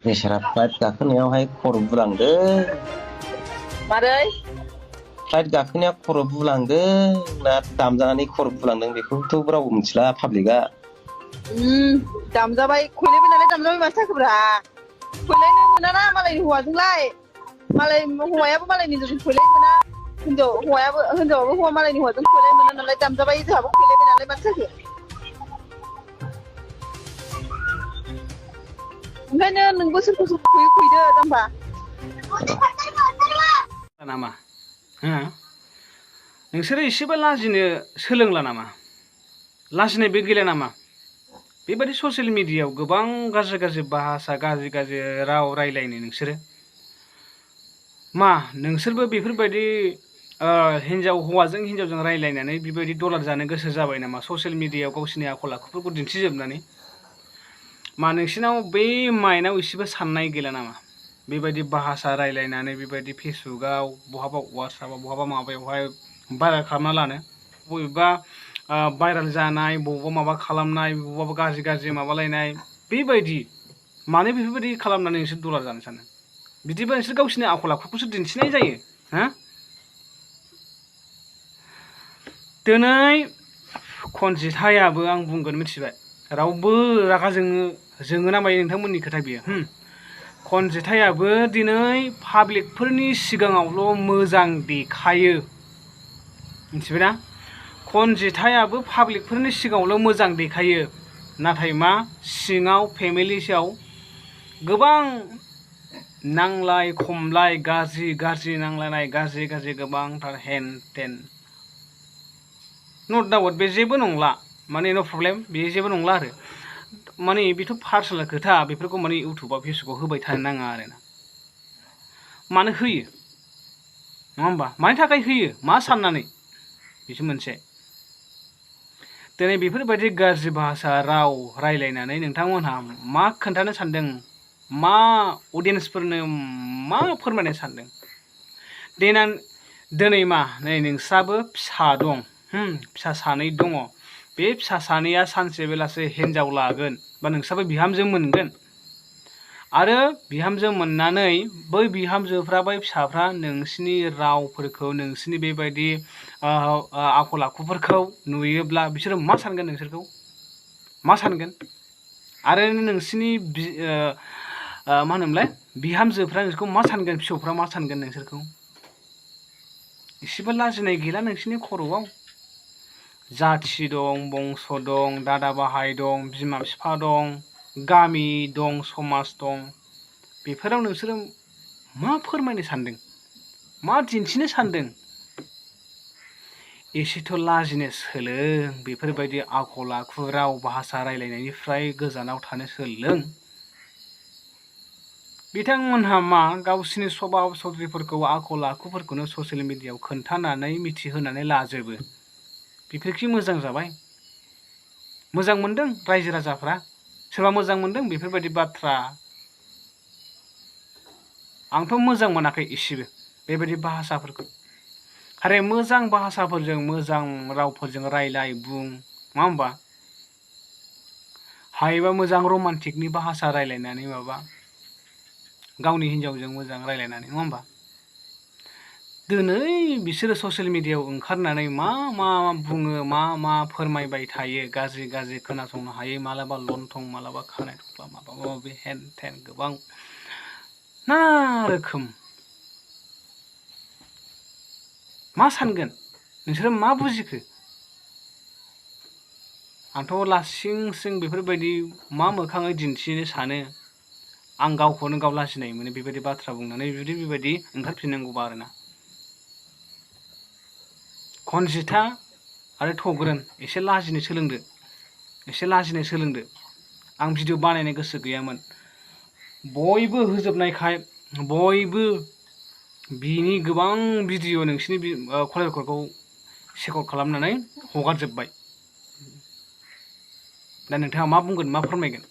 बेसारा flight गाखोनायावहाय खर' बुलांदों। मारै? Flight गाखोनाया खर' बुलांदों ना दामजानानै खर' बुलांदों बेखौथ' रावबो मिथिला पाब्लिकआ। दामजाबाय खयलायबाय नालाय दामजाबाय माथो जाखोब्रा। खयलायनो मोनाना मालायनि हौवाजोंलाय। मालाय हौवायाबो मालायनि हिनजावजों खयलायनो मोना। हिनजावाबो हौवा मालायनि हौवाजों खयलायनो मोना नालाय दामजाबाय जोंहाबो खयलायबाय नालाय माथो जाखो। ओंखायनो नोंबो सोरखौ सोरखौ खयदो जाम्बा। नामा हो नोंसोरो एसेबो लाजिनो सोलोंला नामा? लाजिनाय बे गैला नामा? बेबायदि ससियेल मिडियायाव गोबां गाज्रि गाज्रि भाषा गाज्रि गाज्रि राव रायलायनो नोंसोरो मा नोंसोरबो बेफोरबायदि हिन्जाव हौवाजों हिन्जावजों रायलायनानै बेबायदि डलार जानो गोसो जाबाय नामा ससियेल मिडियायाव गावसोरनि आखल आखुफोरखौ दिन्थिजोबनानै? मा नोंसिनाव बे माइन्डआव एसेबो साननाय गैला नामा? बेबायदि भाषा रायलायनानै बेबायदि फेसबुकआव बहाबा वाट्सआपआव बहाबा माबायावहाय भाइरेल खालामना लानो बबेबा भाइरेल जानाय बबेबा माबा खालामनाय बबेबा गाज्रि गाज्रि माबालायनाय बेबायदि मानो बेफोरबायदि खालामनानै नोंसोर डलार जानो सानो? बिदिबा नोंसोर गावसोरनि आखल आखुखौसो दिन्थिनाय जायो हा? दिनै खनजिथायाबो आं बुंगोन मिथिबाय रावबो रागा जोङो ना मायो नोंथांमोननि खोथा बियो खनजिथायाबो दिनै पाब्लिकफोरनि सिगाङावल' मोजां देखायो मिथिबायना? खनजिथायाबो पाब्लिकफोरनि सिगाङावल' मोजां देखायो नाथाय मा सिङाव फेमिलियाव गोबां नांलाय खमलाय गाज्रि गाज्रि नांलायनाय गाज्रि गाज्रि गोबांथार हेन टेन नट डाउट बे जेबो नंला माने नो प्रब्लेम बे जेबो नंला आरो माने बेथ' पार्सनेल खोथा बेफोरखौ माने इउटुबाव फेसबुकाव होबाय थानो नाङा आरोना। मानो होयो नङा होमबा? मानि थाखाय होयो मा साननानै बेसो मोनसे। दिनै बेफोरबायदि गाज्रि भाषा राव रायलायनानै नोंथांमोनहा मा खोन्थानो सानदों? मा अडियेन्सफोरनो मा फोरमायनो सानदों? दिनै मा नै नोंस्राबो फिसा दं फिसा सानै दङ। बे फिसा सानैया सानसे बेलासे हिनजाव लागोन बा नोंस्राबो बिहामजो मोनगोन आरो बिहामजो मोननानै बै बिहामजोफ्रा बै फिसाफ्रा नोंसिनि रावफोरखौ नोंसिनि बेबायदि आखल आखुफोरखौ नुयोब्ला बिसोरो मा सानगोन नोंसोरखौ? मा सानगोन? आरो नोंसिनि मा होनोमोनलाय बिहामजोफ्रा नोंसोरखौ मा सानगोन? फिसौफ्रा मा सानगोन नोंसोरखौ? एसेबो लाजिनाय गैला नोंसिनि खर'आव। जाथि दं, बंस दं, दादा बाहाय दं, बिमा बिफा दं, गामि दं, समाज दं। बेफोराव नोंसोरो मा फोरमायनो सानदों? मा दिन्थिनो सानदों? एसेथ' लाजिनो सोलों। बेफोरबायदि आखल आखु राव भाषा रायलायनायनिफ्राय गोजानाव थानो सोलों। बिथांमोनहा मा गावसिनि सभाब सद्रिफोरखौ आखल आखुफोरखौनो ससियेल मिडियायाव खोन्थानानै मिथिहोनानै लाजोबो। बेफोरखि मोजां जाबाय? मोजां मोनदों रायजो राजाफ्रा? सोरबा मोजां मोनदों बेफोरबायदि बाथ्रा? आंथ' मोजां मोनाखै एसेबो बेबायदि भाषाफोरखौ। आरे मोजां भाषाफोरजों मोजां रावफोरजों रायलाय बुं नङा होमबा? हायोबा मोजां रमान्टिकनि भाषा रायलायनानै माबा गावनि हिनजावजों मोजां रायलायनानै नङा होमबा? दिनै बिसोरो ससियेल मिडियायाव ओंखारनानै मा मा बुङो मा मा फोरमायबाय थायो गाज्रि गाज्रि खोनासंनो हायै मालाबा लन्थं मालाबा खानाय थफ्ला माबा माबि हेन टेन गोबां नाना रोखोम। मा सानगोन? नोंसोरो मा बुजिखो? आंथ' लासिं सिं बेफोरबायदि मा मोखाङै दिन्थिनो सानो? आं गावखौनो गाव लाजिनाय मोनो बेबायदि बाथ्रा बुंनानै जुदि बेबायदि ओंखारफिननांगौबा आरोना। खनजिथा आरो थग्रोन एसे लाजिनो सोलोंदो। एसे लाजिनो सोलोंदो। आं भिडिअ बानायनो गोसो गैयामोन। बयबो होजोबनायखाय बयबो बिनि गोबां भिडिअ नोंसिनि कल रेकर्डखौ सेकर्ड खालामनानै हगारजोब्बाय। दा नोंथाङा मा बुंगोन मा फोरमायगोन?